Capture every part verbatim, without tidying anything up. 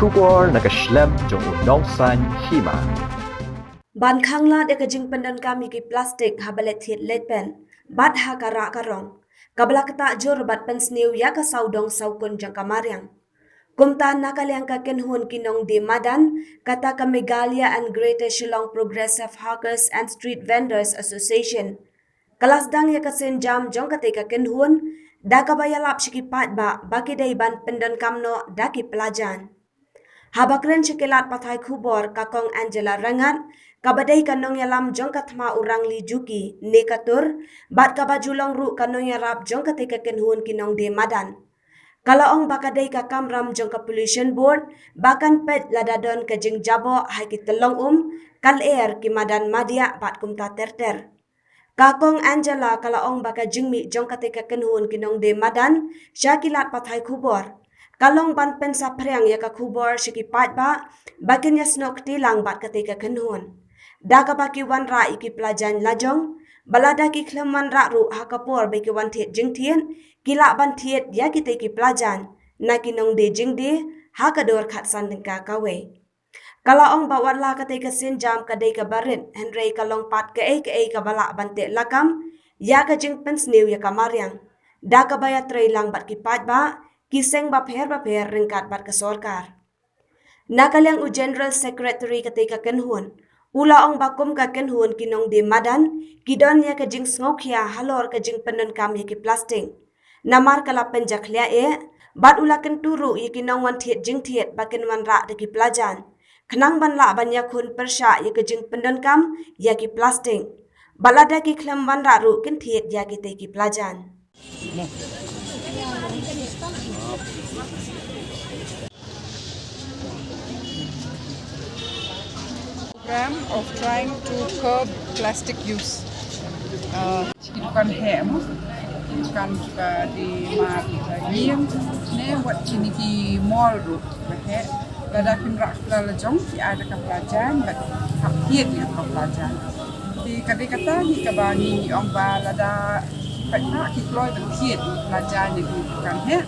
Khubor na ka shlem jong u nongsaiñ hima. Ban khanglad ïa ka jingpyndonkam ïa ki plastik haba leit thied leit pen bad ha ka rah ka rong, kaba la ktah jur bad pynsniew ïa ka sawdong sawkun jong ka mariang. Kumta na ka liang ka kynhun ki nongdie madan, kata ka Meghalaya and Greater Shillong Progressive Hawkers and Street Vendors Association, ka la sdang ïa ka sienjam jong katei ka kynhun da kaba ïalap sha ki paidbah ba ki dei ban pyndonkam noh da ki plajan. Haba kren sha ki lad pathai khubor, ka Kong Angela Rangat, kaba dei ka nongïalam jong ka thma u Rangli Juki ne ka Tur, bad kaba ju long ruh ka nongïarap jong katei ka kynhun ki nongdie madan, ka la ong ba ka dei ka kamram jong ka Pollution Board ba kan peit lada don ka jingjaboh ha ki tyllong um, ka lyer, ki madan madiah bad kumta ter ter. Ka Kong Angela ka la ong ba ka jingmih jong katei ka kynhun ki nongdie madan sha ki lad pathai khubor ka long ban pynsaphriang ïa ka khubor sha ki paidbah ba kin ïasnoh kti lang bad katei ka kynhun, da kaba ki wanrah ïa ki plajan lajong, ba lada ki khlem wanrah ruh ha ka por ba ki wan thied jingthied, ki lah ban thied ïa kitei ki plajan na ki nongdie jingdie ha ka dor khatsan tyngka kawei. Ka la ong ba wat la katei ka sienjam ka dei kaba rit, hynrei ka long pat kaei kaei kaba lah ban teh lakam ïa ka jingpynsniew ïa ka mariang, da kaba ïatrei lang bad ki paidbah, ki seng bapher bapher ryngkat bad ka sorkar. Na ka liang u General Secretary katei ka kynhun, u la ong ba kum ka kynhun ki nongdie madan, ki don ïa ka jingsngewkhia halor ka jingpyndonkam ïa ki plastik, namar ka la pynjakhlia eh, bad u la kyntu ruh ïa ki nongwan thied jingthied ba kin wanrah da ki plajan, khnang ban lah ban ïakhun pyrshah ïa ka jingpyndonkam ïa ki plastik, ba lada ki khlem wanrah ruh kin thied ïa kitei ki plajan. Program of trying to curb plastic use. Uh, ki dukan heh mo, ki dukan kiba die mat, kiba ïing, ne wat kine ki mall ruh ba heh. Lada kim rah kla lajong, ki ai da ka plajan, bad hap thied ïa ka plajan. Te ka dei kata hi kaba ngi ong ba lada ki paidbah ki kloi ban thied plajan ïa ki dukan heh,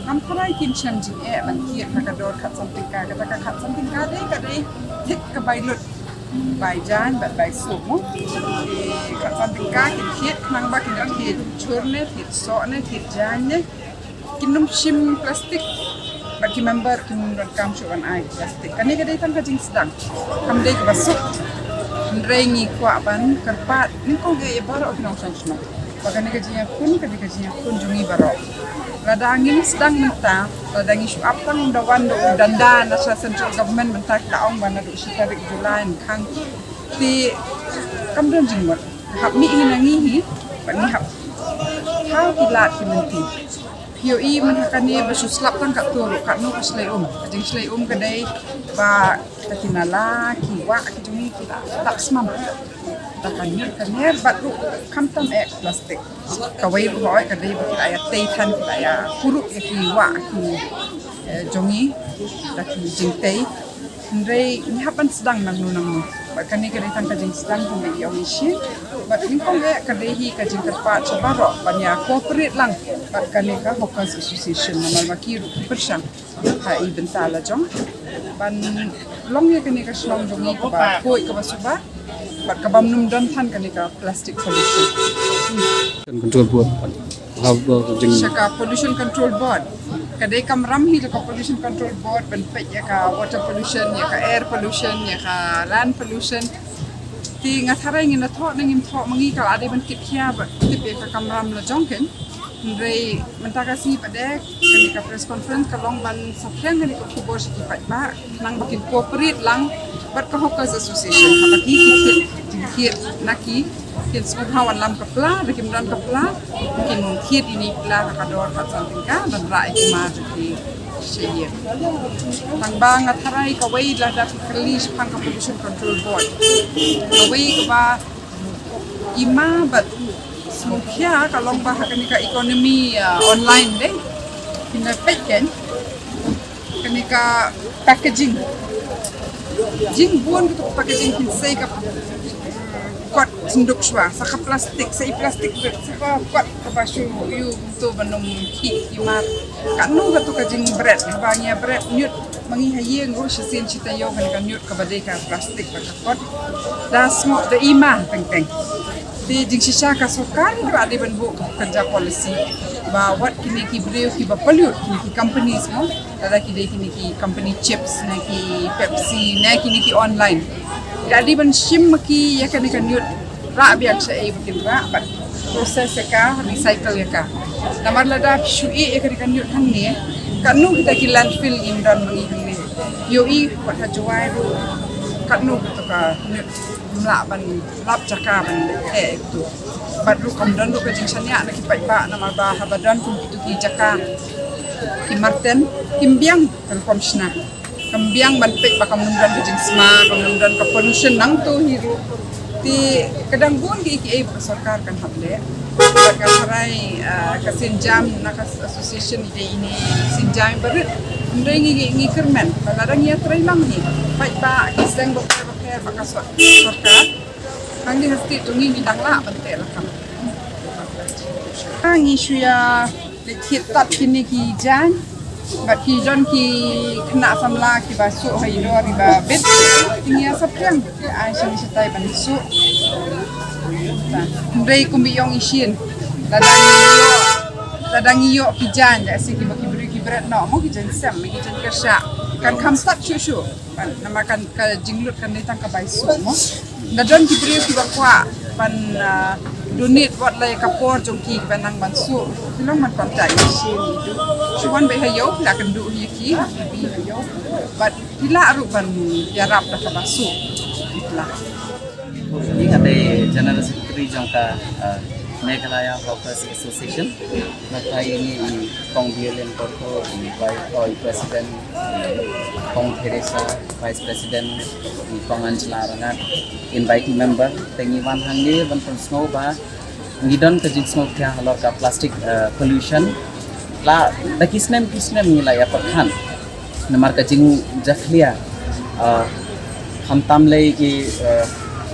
ngam tharai kin shem jingeh ban thied ha ka dor khatsan tyngka. Kata ka khatsan tyngka dei ka dei thik ka bai lut, bai jaiñ bad bai suk mo. Te khatsan tyngka kin thied, khnang ba kin da thied chur ne thied soh ne thied jaiñ ne, kin ym shim plastik. Bad ki member kim donkam shuh ban ai plastik. Kane ka dei tang ka jingsdang, kam dei kaba suk. Hynrei ngi kwah ban kyrpad nyngkong eh ïa baroh ki nongshong shnong ba kane ka jingïakhun ka dei ka jingïakhun jong ngi baroh. Lada ngim sdang mynta, lada ngi shu ap tang da wan da u danda na sha central government mynta, ki la ong ba naduh shi tarik July yn khang. Te kam don jingmut. Hap mih hi na ngi hi, bad ngi hap thaw ki lad ki lynti. Phi ïohi mynta kane ba shu slap tang katto ruh, katno ka shlei um. Ka jingshlei um ka dei ba ka ki nala, ki wah ki jong ngi ki la dap smam. Da ka ñiut ka ñier bad ruh khamtam eh plastik. Kawei ruh hooid ka dei ba ki la ïa tei than, ki la ïa kurup ïa ki wah ki, eh, jong ngi da ki jingtei. Hynrei ngi hap ban sdang nangno nangno. Bad kane ka dei tang ka jingsdang kumba i ong i shisien. Bad nyngkong eh ka dei hi ka jingkyrpad sha baroh ban ïa cooperate lang bad kane ka Hawkers Association, namar ba ki ruh ki pyrshang ha i bynta la jong ban long ïa kane ka shnong jong ngi kaba khuid kaba suba bad kaba ym don than kane ka plastic pollution. Control Board. Haba jing sha ka Pollution Control Board. Ka dei kamram hi jong ka Pollution Control Board ban peit ïa ka water pollution, ïa ka air pollution, ïa ka land pollution. Te nga tharai ngin da thoh ne ngim thoh ma ngi, ka la dei ban kit khia ba tip ïa ka kamram la jong ken. Hynrei mynta ka sngi pat de kane ka press conference ka long ban saphriang kane ka khubor sha ki paidbah, nang ba kin cooperate lang bad ka Hawkers Association, haba ki ki thied jingthied na ki, kin sngewbha wan lam ka pla, da kim don ka pla kin thied ïa i pla ha ka dor khatsan tyngka ban rah ïa ki mar jong ki sha ïing. Tang ba nga tharai kawei lada phi kylli shaphang ka Pollution Control Board, kawei kaba i ma bad sngewkhia ka long ba ha kane ka economy, ah, online de. Phin da peit ken kane ka packaging. Jingbun kito ka packaging phin sei ka kot synduk shuwa, sa ka plastik, sa i plastik, sa ka kot kaba shu ïoh to ban ym khih i mar. Katno kato ka jingbret, ba ngi bret ñiut, ma ngi ha ïing ruh shisien shi taïew kane ka ñiut kaba dei ka plastik ba ka kot. Da sngewbha da ima teng teng. Te jingshisha ka sorkar ka dei ban buh ka ja policy ba wat kine ki briew kiba pollute, kine ki companies mo. Lada ki dei kine ki company chips, ne ki Pepsi, ne kine ki online. Ka dei ban shim ma ki ïa kane ka ñiut. Rah biang sha ei ba kin rah, bad process ïa ka, recycle ïa ka. Namar lada shu ïeh ïa kane ka ñiut hangne, katno kita ki landfill ngim don ma ngi hangne. Ïohi wat ha Jowai ruh, katno kato ka ñiut, ym lah ban lap jaka ban eh ïa kato. Bad ruh kam don ruh ka jingshaniah na ki paidbah, namar ba haba don kum kito ki jaka, ki marten kim biang ka rukom shna. Kam biang ban peit ba kam nym don ka jingsma, kam nym don ka pollution nangto hi ruh. Te ka dang bun kiei kiei ba ka sorkar kan hap leh. Bad nga tharai, ah, ka Sinjam na ka association i dei ine Sinjam barit. Hynrei ngi, ngi, ngi kyrmen ba lada ngi ïatrei lang hi, paidbah, ki seng bapher bapher, ba ka sor-, sorkar, hangne ha state jong ngi ngi dang lah ban teh lakam. Ngi shu ïa leit thied tad kine ki jaiñ bad ki don ki khynnah samla kiba suk ha i dor iba bit. Ngi ïa saphriang, ai sha ngi shatai ban suk. Hynrei kumba ong i shin, lada ngi ïoh, lada ngi ïoh ki jaiñ, lehse kiba ki briew ki bret noh mo, ki jaiñ sem, ki jaiñ kyrshah, kan kham tad shuh shuh. Namar kan ka jinglut kan dei tang ka bai suk mo. Da don ki briew kiba kwah ban, ah, donate wat la ïa ka por jong ki kiba nang ban suk. Ki long ban contact ïa ki, shu wan beit ha ïew, la kynduh ïa ki, ki beit ha ïew. Bad ki lah ruh ban ïarap da kaba suk. Ki lah. Ïa nga dei General Secretary jong ka, ah, Meghalaya Hawkers Association. Nangta ïa ngi i Kong Violin Korko, i Vice, oh, i President, i Kong Theresa, Vice President, i Kong Angela Rangat, Inviting Member, te ngi wan hangne ban pynsngew ba ngi don ka jingsngewkhia halor ka plastic, eh, pollution. La da ki snem ki snem ngi la ïa pyrkhat. Namar ka jingjakhlia, ah, khamtam lei ki, ah,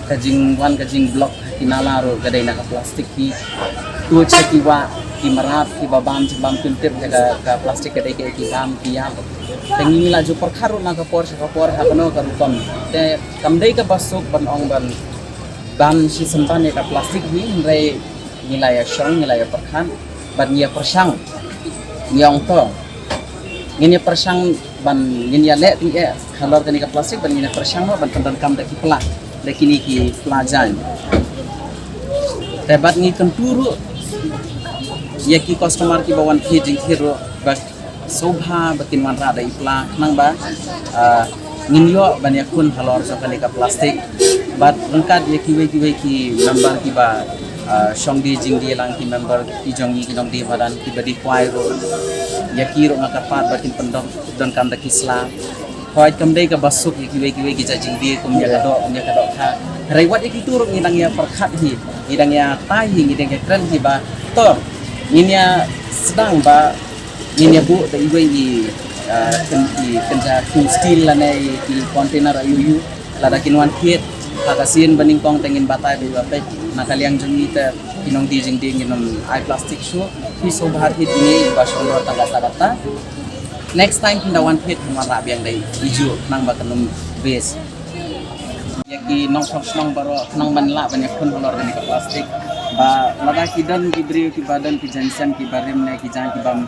ka jingwan ka jingblock ki nala ruh ka dei na ka plastik, ki tuid sha ki wah, ki mrad kiba bam jingbam pyntip ïa ka, ka plastik ka dei ka, ki bam ki ïap. Te ngi la ju pyrkhat ruh na ka por sha ka por ha kano ka rukom. Te kam dei kaba suk ban ong ban ban shisien ban ïa ka plastik hi, hynrei ngi la ïa shong, ngi la ïa pyrkhat bad ngi ïa pyrshang. Ngi ong to ngin ïa pyrshang ban ngin ïa leh tyngeh halor kane ka plastik bad ngin ïa pyrshang noh ban pyndonkam da ki pla, da kine ki pla jaiñ. Te bad ngi kyntu ruh ïa ki customer kiba wan thied jingthied ruh ba sngewbha ba kin wanrah da i pla khnang ba, ah, ngin ïoh ban ïakhun halor jong kane ka plastik. Bad ryngkat ïa kiwei kiwei ki member kiba, ah, shong die jingdie lang, ki member ki jong ngi ki nongdie madan kiba dih kwai ruh, ïa ki ruh nga kyrpad ba kin pyndon, pyndonkam da ki sla. Hooid, kam dei kaba suk ïa kiwei kiwei ki jait jingdie kum ïa ka doh, kum ïa ka dohkha. Hynrei wat ïa kitu ruh ngi dang ïa pyrkhat hi, ngi dang ïa tai hi, ngi dang ïa kren hi ba to ngin ïa sdang ba ngin ïa buh da iwei i, ah, kyn-, i kynja khun steel lane i container aiu aiu. Lada kin wan thied ha ka sien ba nyngkong te ngin batai ba ïa peit na ka liang jong ngi te ki nongdie jingdie ngin ym ai plastik shuh. Phi sngewbha thied ïa ngi ba shong dor tang katta katta. Next time phin da wan thied phin wanrah biang da i juh khnang ba kan ym waste. Ïa ki nongshong shnong baroh khnang ban lah ban ïakhun halor kane ka plastik. Ba lada ki don ki briew kiba don ki jaiñ sem kiba rim ne ki jaiñ kibym,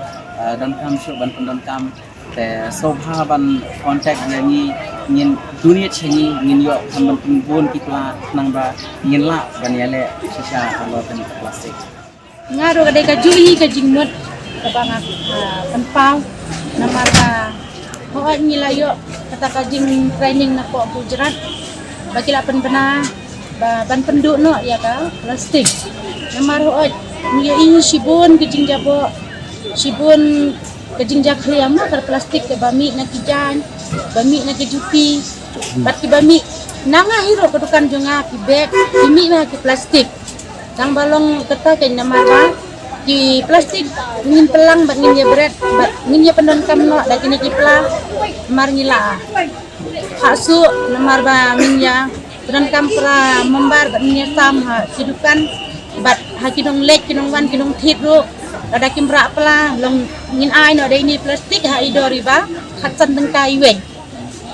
ah, donkam shuh ban pyndonkam. Te sngewbha ban contact ïa ngi, ngin donate sha ngi, ngin ïoh kham ban pynbun ki pla khnang ba ngin lah ban ïaleh shisha halor kane ka plastik. Nga ruh ka dei kajuh hi ka jingmut kaba nga, ah, pynpaw namar ba hooid ngi la ïoh kata ka jingtraining na poh Gujarat ba ki la pynbna ba ban pynduh noh ïa ka plastik. Namar hooid ngi ïohi shibun ka jingjaboh, shibun ka jingjakhlia ma ka plastik kaba mih na ki jaiñ, ba mih na ki juti, bad kiba mih na nga hi ruh ka dukan jong nga ki bag ki mih ma ki plastik. Tang ba long kata ka namar ba ki plastik ngin pynlang bad ngin ïa bret bad ngin ïa pyndonkam noh da kine ki pla namar ngi la ha suk namar ba ngin ïa pyndonkam para member bad ngin ïa sam ha ki dukan bad ha ki nongleit ki nongwan ki nongthied ruh. Lada kim rah pla, long ngin ai noh da ine plastik ha i dor iba khatsan tyngka iwei.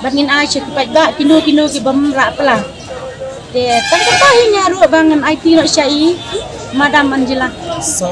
Bad ngin ai sha ki paidbah kino kino ki bym rah pla. Te tang kata hi nga ruh ba ngan aiti noh sha i Madam Angela. So,